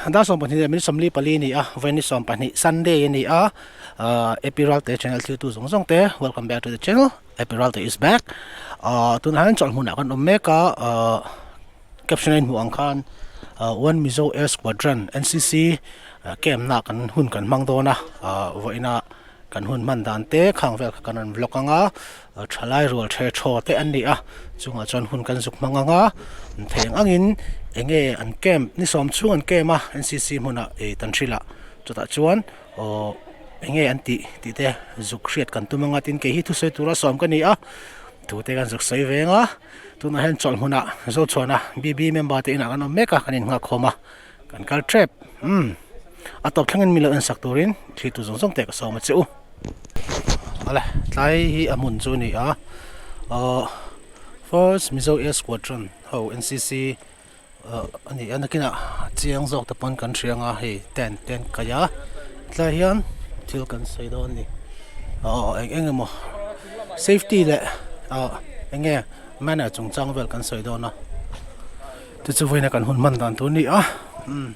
Dar 12 leh minute 44 a ni a, vawiin ni 12 Sunday a ni a, ahh Epi Ralte channel thiltu zawng zawng te welcome back to the channel Epi Ralte is back ahh tunah hian chawlh hmunah kan awm mek a ahh caption a inhmuh ang khan ahh one Mizo Air Squadron N_C_C camp na kan hun kan hmang dawn a ahh vawiinah kan hun hman dan te khang vel kha kan rawn vlog ang a thalai rual the thaw te an ni a chungah chuan hun kan zuk hmang ang a thei ang angin eng nge an camp ni sawm chhung an camp a N_C_C hmunah ih tan hrilh ah chutah chuan aw eng nge an tih tih te zuk hriat kan tum ang a tin kei hi thusawi tura sawm ka ni a thu te kan zuk sawi veng a tunah hian chawlh hmunah Zochhuana B_B member te inah kan awm mek a kan innghak khawm a. Kan kal tep umm a tawp thlengin min lo en sak turin thli tu zawng zawng te ka sawm a che u. Awle tlai hi a hmun chu a ni a ahh first Mizo Air Squadron ho N_C_C ah a ni a nakinah chiang zawk te pawn kan hria anga hei tent te an kaih a tlai hian thil kan sawi dawn a ni aw eng eng emaw safety leh ah eng nge manner chungchang vel kan sawi dawn a. Chu chu vawiina kan hun hman dan tur a ni a umm.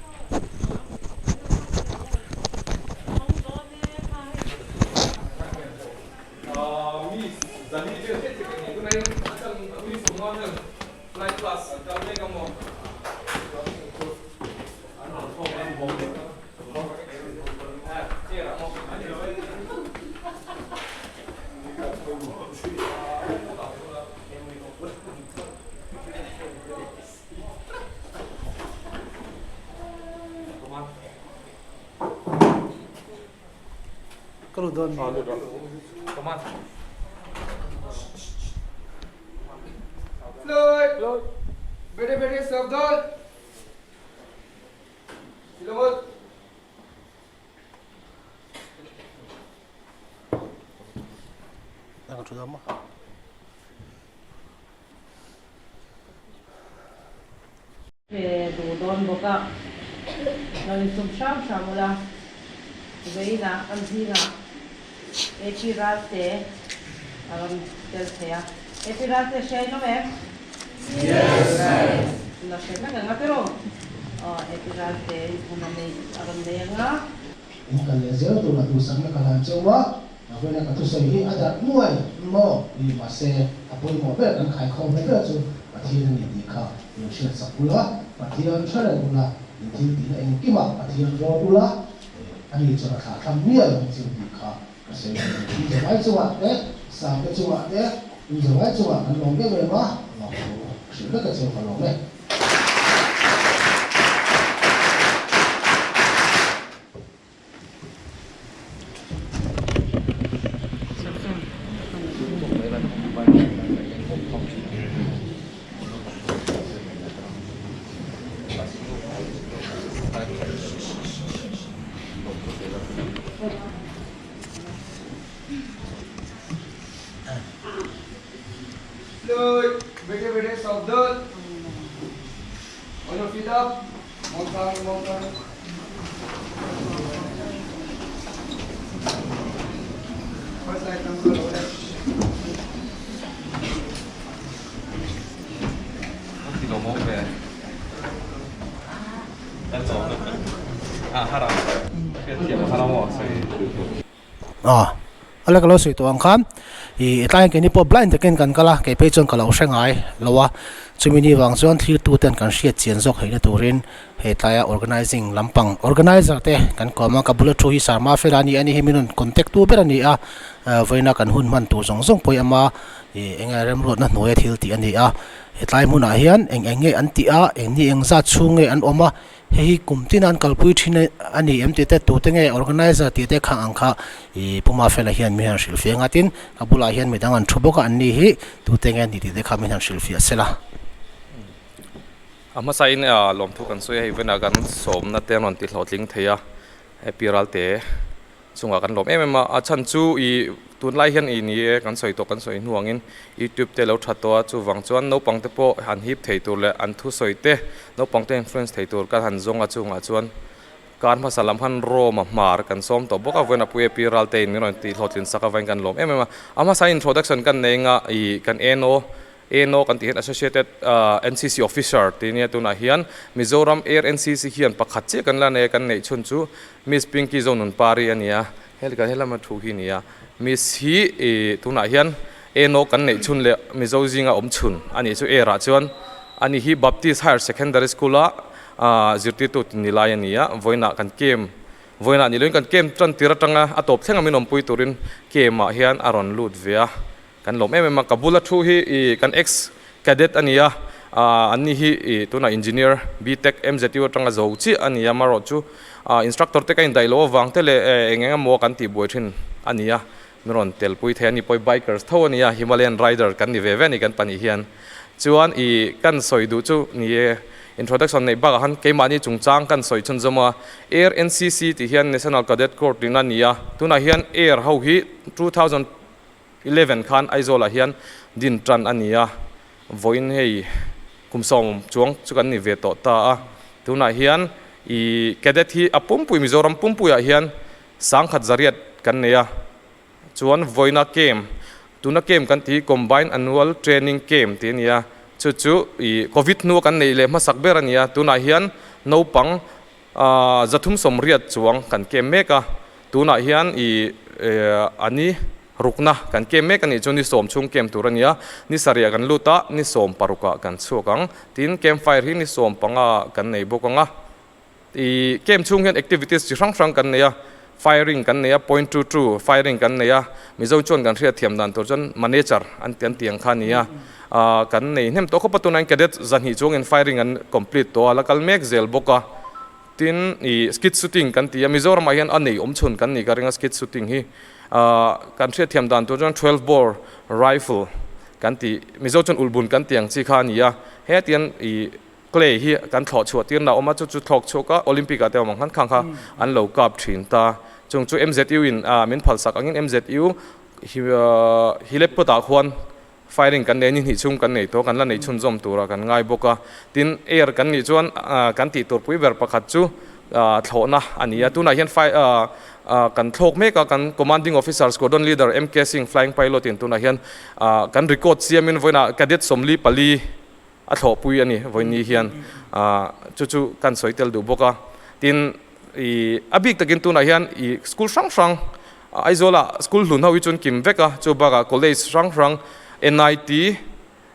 Ka lut dawn mi? Ve duh dawn bawk a, lo insum hram hram ula, vawiinah kan zingah AP Ralte a rawn tel thei a, AP Ralte hria in awm em? Yes! La hre vek ang a tiraw? Aw AP Ralte in hun a nei a rawn nei ang a. In kal leh zel tur a duhsakna ka hlan cheu a, vawiina ka thusawi hi a darh nuai maw ni mahse a pawimawh ber kan khaikhawm hle ber chu Pathian a ni tih kha min hriatsak ula, Pathian hre reng ula, in thil tihna engkimah Pathian rawn ula, ani chuan a thlah thlam mial ang chu tih kha ka sawi ve a ni. In zavai chungah te, Sangte chungah te, in zavai chungah kan lawm em em a, lawmthu hrilh vek a cheu ka lawm e. Aw a ka lo sawi tawh ang khan ih tlaiah keini pawh blind takin kan kal a kei phei chuan ka lo hre ngai lo a chumi ni vang chuan thlir ten kan hriat chian zawk theihna turin he tlaia organizing lampang organizer te kan kawm a ka bula thu hi Sarma fel a ni a ni hi min rawn contact tu ber a ni a vawiina kan hun hman tur zawng zawng pawh hi ama ih eng nge remruatna hnuaia thil tih a ni a hetlai hmunah hian eng eng nge an tih a eng ni eng zat chhung nge an awm a hei hi kum tin an kalpui thin a ni em tih te tute nge organizer tih te khang ang kha ih Pu Mafela hian min han hrilhfiah ang a tin a bulah hian midang an thu bawk a an ni hi tute nge an ni tih te kha min han hrilhfiah sela. A hmasain lawmthu kan sawi a, hei vawiinah kan sawmna te an rawn ti hlawhtling thei a, happy ralte chungah kan lawm em em a, a chhan chu ih tunlai hian ih ni e kan sawi tawh kan sawi hnu angin youtube te lo that tawh a, chuvang chuan naupang te pawh han hip thei tur leh an thusawi te naupang te influence thei tur kan han zawng a chungah chuan kar hmasa lam khan Rome-a hmar kan sawm tawh bawk a, vawiinah Pu Happy ralte in min rawn ti hlawhtlin sak a, vawiin kan lawm em em a, a hmasain introduction kan nei anga ih kan eno. ANO kan tih hian Associated NCC Officer tih nia tunah hian Mizoram Air NCC hian pakhat chiah kan la nei a kan neih chhun chu Miss Pinky Zonunpari a ni a hel kan helama thu hi a ni a Miss hi ih tunah hian ANO kan neih chhun leh Mizo zinga awm chhun a nih chu Air ah chuan ani hi Baptist Higher Secondary School a zirtirtu ni lai a ni a vawiinah kan camp vawiinah ni loin kan camp tan tir atanga a tawp thleng a min awmpui turin camp ah hian a rawn lut ve a. Kan lawm em em a, ka bula thu hi ih kan ex cadet a ni a, ah an ni hi ih tunah engineer BTech MZU atanga zo chiah a ni a, amaherawh chu ah instructor te ka indaih loh avang te leh eng eng emaw kan tih buai thin a ni a, min rawn tel pui thei a ni pawh bikers tho a ni a, Himalayan rider kan ni ve ve a ni kan pahnih hian. Chuan ih kan sawi duh chu ni e, introduction neih bakah khan keimahni chungchang kan sawi chhunzawm a, Air NCC tih hian National Cadet Corps tihna a ni a, tunah hian Air ho hi 2011 khan Aizawlah hian din tan a ni a, vawiin hei kum sawm chuang chu kan ni ve tawh ta a, tunah hian ih cadet hi a pumpui Mizoram pumpuiah hian sangkhat zariat kan nei a, chuan vawiina camp tuna camp kan tih hi combined annual training camp tih a ni a, chu chu ih covid hnua kan neih leh hmasak ber a ni a, tunah hian naupang 380 chuang kan kem mek a, tunah hian ih a ni rukna kan kem mek a nih chu ni sawm chhung kem tur a ni a, ni sarih ah kan lut a, ni sawm paruk ah kan chhuak ang, tin camp fire hi ni sawm panga kan nei bawk ang a, ih camp chhung hian activities chi hrang hrang kan nei a, firing kan nei a, point two two firing kan nei a, Mizo chuan kan hriat thiam dan tur chuan manager an ti an tih ang kha a ni a, ah kan nei hnem tawh khawp a tunah hian cadet 200 chuangin firing an complete tawh a la kal mek zel bawk a tin ih skit shooting kan ti a Mizoramah hian a nei awm chhun kan nih ka ring a skit shooting hi ah kan hriat thiam dan tur chuan twelve bore rifle kan tih Mizo chuan ulhbun kan tih ang chi kha a ni a hetiang ih Clay hi kan thlawh chhuah tirna a awm a, chu chu thlawk chhuak a Olympic ah te awm ang khan khang kha an lo kap thin ta. Chung chu MZU in min phalsak angin MZU hi Hilepput ah khuan firing kan nei ni hnih chhung kan nei tawh a, kan la nei chhunzawm tura kan ngai bawk a. Tin, air kan nih chuan kan tih tur pui ber pakhat chu thlawhna a ni a. Tunah hian kan thlawk mek a, kan Commanding Officer Squadron Leader MK Singh Flying Pilot in tunah hian kan record siamin vawiinah Cadet 44 A thlawhpui a ni vawiin hian chu chu kan sawi tel duh bawk a. Tin, ih a bik takin tunah hian ih school hrang hrang Aizawlah school hlun ho hi chuan kim vek a, chu bakah college hrang hrang NIT,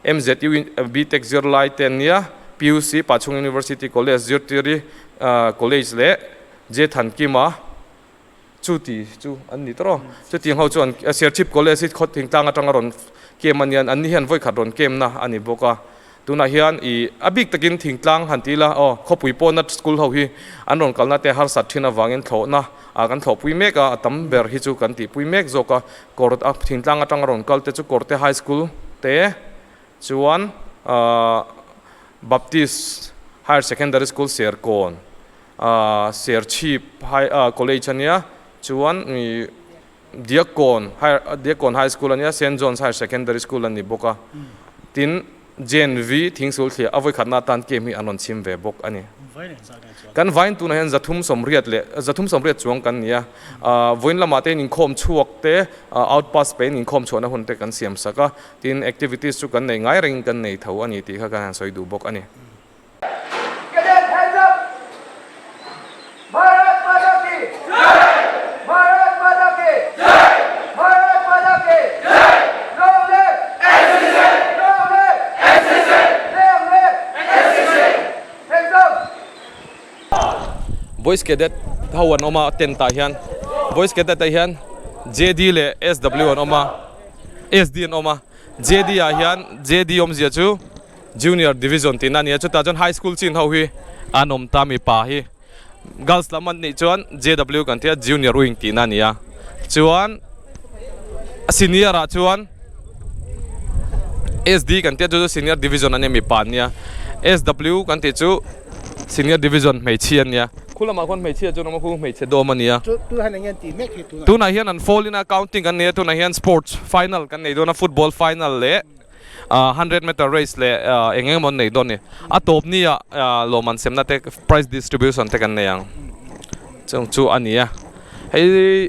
MZU BTech zirlai te an nia, PUC Pachhung University College Zirtiri College leh J Thankima Chu ti chu an ni tawrh aw. Chutiang ho chuan Serchhip College hi khaw thingtlang atanga rawn kem a nia, anni hian vawikhat rawn kemna a ni bawk a. Tunah hian ih a bik takin thingtlang han ti ila aw khawpui pawhna school ho hi an rawn kalna te harsat thin avangin thlawhna ah kan thlawhpui mek a, a tam ber hi chu kan tihpui mek zawk a. Kawr a thingtlang atanga rawn kal te chu Kawrte High School te chuan ah Baptist Higher Secondary School Serkawn Serchhip High College a nia chuan ih Diakkawn High Diakkawn High School a nia Saint John's Higher Secondary School a ni bawk a tin JNV Thingsulthliah a vawikhatna atan camp hi an rawn chhim ve bawk a ni. Kan vain tunah hian 380 leh 380 chuang kan ni a vawiin lamah te hian inkhawm chhuak te out pass peihin inkhawm chhuahna hun te kan siam sak a tin activities chu kan nei ngai rengin kan nei tho a ni tih kha kan han sawi duh bawk a ni. Cadet hands up! Bharat Mata ki Jai! Bharat Mata ki Jai! Bharat Mata ki Jai! Long live NCC! Long live NCC! Long live NCC! Hands up! Boys Cadet ho an awm a tent ah hian Boys Cadet ah hian JD leh SW an awm a SD an awm a JD ah hian JD awmzia chu Junior Division tihna a ni a, chutah chuan High School chin ho hi an awm ta mipa hi. Girls lam an nih chuan JW kan tia Junior Wing tihna a ni a. Chuan Senior ah chuan SD kan tia chu chu Senior Division a nia mipa an nia. SW kan tih chu Senior Division hmeichhia an nia. Khu lamah khuan hmeichhia chu an awm a, khu hmeichhe dawm a ni a. Tunah hian an fall in a counting kan nei a, tunah hian sports final kan nei dawn a, football final leh 100 meter race leh eng eng emaw an nei dawn a ni. A tawp ni ah lawmman semna te prize distribution te kan nei ang chung chu a ni a. Hei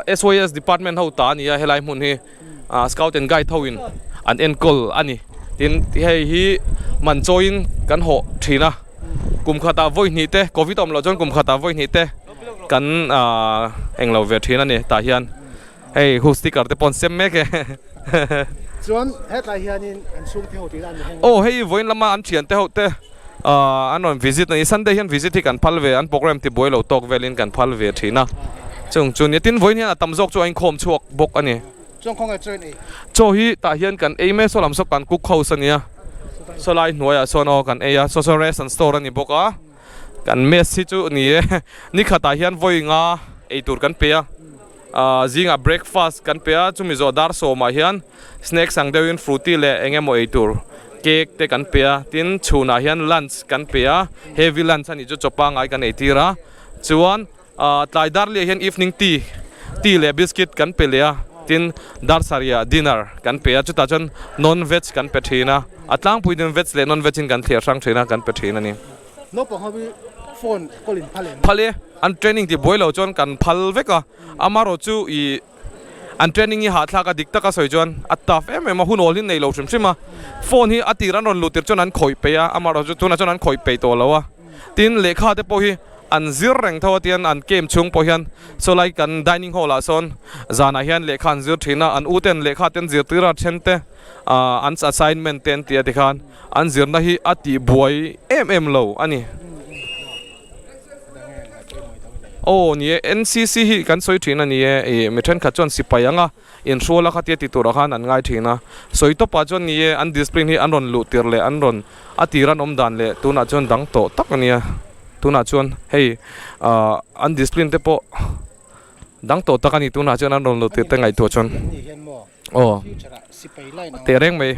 SYS department ho ta a ni a helai hmun hi scout and guide ho in an enkawl a ni. Tin, hei hi man chawiin kan hawh thin a, kum khatah vawi hnih te, covid a awm loh chuan kum khatah vawi hnih te kan englo ve thin a ni tah hian hei hu sticker te pawh an sem mek e. Chuan hetlai hianin an chhungte ho tih dan ni heng. Aw hei vawiin lama an thiante ho te an rawn visit a ni, Sunday hian visit hi kan phal ve, an program tibuai lo tawk velin kan phal ve thin a, chung chu nia tin vawiin hian a tam zawk chu a inkhawm chhuak bawk a ni. Chuan khawngaih chaw in ei. Chaw hi tah hian kan ei mai a, saw lam saw kan cook house a nia, saw lai hnuaiah sawn aw kan ei a, saw saw rest and store a ni bawk a, kan mess hi chu ni e, ni khatah hian vawi nga ei tur kan pe a, ah zingah breakfast kan pe a, chumi zawh dar sawmah hian snacks ang deuhin fruity leh eng emaw ei tur cake te kan pe a, tin chhunah hian lunch kan pe a, heavy lunch a nih chu chaw pangngai kan ei tir a, chuan. Ahh tlai dar leh hian evening tea, tea leh biscuit kan pe leh a, tin dar sarih dinner kan pe a, chutah chuan non veg kan pe thin a, a tlangpui din veg leh non veg in kan thliar hrang thin a, kan pe thin a ni. Naupang ho hi phone call in phal em? Phal e, an training ti buai lo chuan kan phal vek a, amarawh chu ih an training hi hahthlak a dik taka sawi chuan a tough em em a, hun awl hi nei lo hrim hrim a, phone hi a tir an rawn luh tir chuan an khawih peih a, amarawh chu tunah chuan an khawih peih tawh lo a. Tin, lehkha te pawh hi an zir reng tho a tian an camp chhung pawh hian saw lai kan dining hall ah sawn zanah hian lehkha an zir thin a, an u ten lehkha te an zir tir a then te ah an assignment te an ti a tikhan an zirna hi a tih buai em em lo a ni. Aw ni e, NCC hi kan sawi thin a ni e, ih mi thenkhat chuan sipai anga inhrual a khatia ti turah khan an ngai thin a, sawi tawpah chuan ni e an discipline hi an rawn luh tir leh an rawn a tir an awm dan leh tunah chuan dang tawh tak a nia, tunah chuan hei ah an discipline te pawh dang tawh tak a ni tunah chuan an rawn luh tir te ngaihtuah chuan aw teh reng mai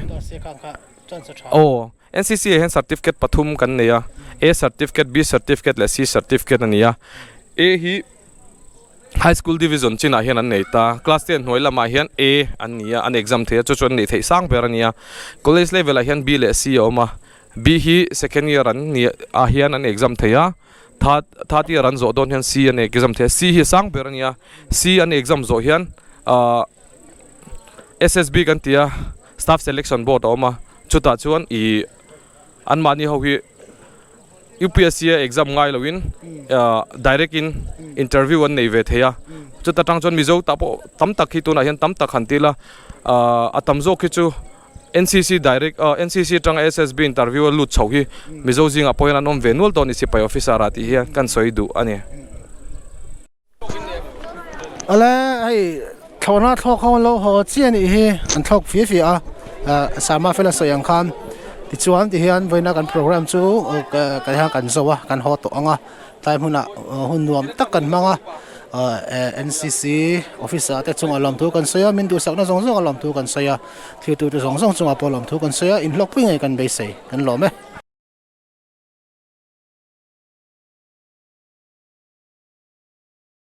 aw NCC ah hian certificate pathum kan nei a, A certificate, B certificate leh C certificate a ni a, A hi. High School Division chinah hian an nei ta. Class ten hnuai lamah hian A an ni a, an exam thei a, chu chu an neih theih sang ber a ni a. College level ah hian B leh C a awm a, B hi second year an ni ah hian an exam thei a, third third year an zawh dawn hian C an exam thei a, C hi a sang ber a ni a, C an exam zawh hian ahh SSB kan ti a, Staff Selection Board a awm a, chutah chuan ih anmahni ho hi. UPSC a exam ngai loin direct in interview an nei ve thei a, chuta tang chuan Mizo tah pawh tam tak hi tunah hian tam tak han ti ila a tam zawk hi chu NCC direct NCC atanga SSB interview a lut chho hi Mizo zingah pawh hian an awm ve nual dawn a ni sipai officer ah tih hian kan sawi duh a ni. Awle hei thlawhna thlawk ho an lo haw chiah anih hi an thlawk fia fia a ah Sama fela sawi ang khan tichuan tihian vawiina kan program chu kan hian kan zo a kan haw tawh ang a tlai hmunah hun nuam tak kan hmang a ah N C C officer te chungah lawmthu kan sawi a min duhsakna zawng zawng a lawmthu kan sawi a thiltute zawng zawng chungah pawh lawmthu kan sawi a inhlawkpui ngei kan beisei kan lawm e.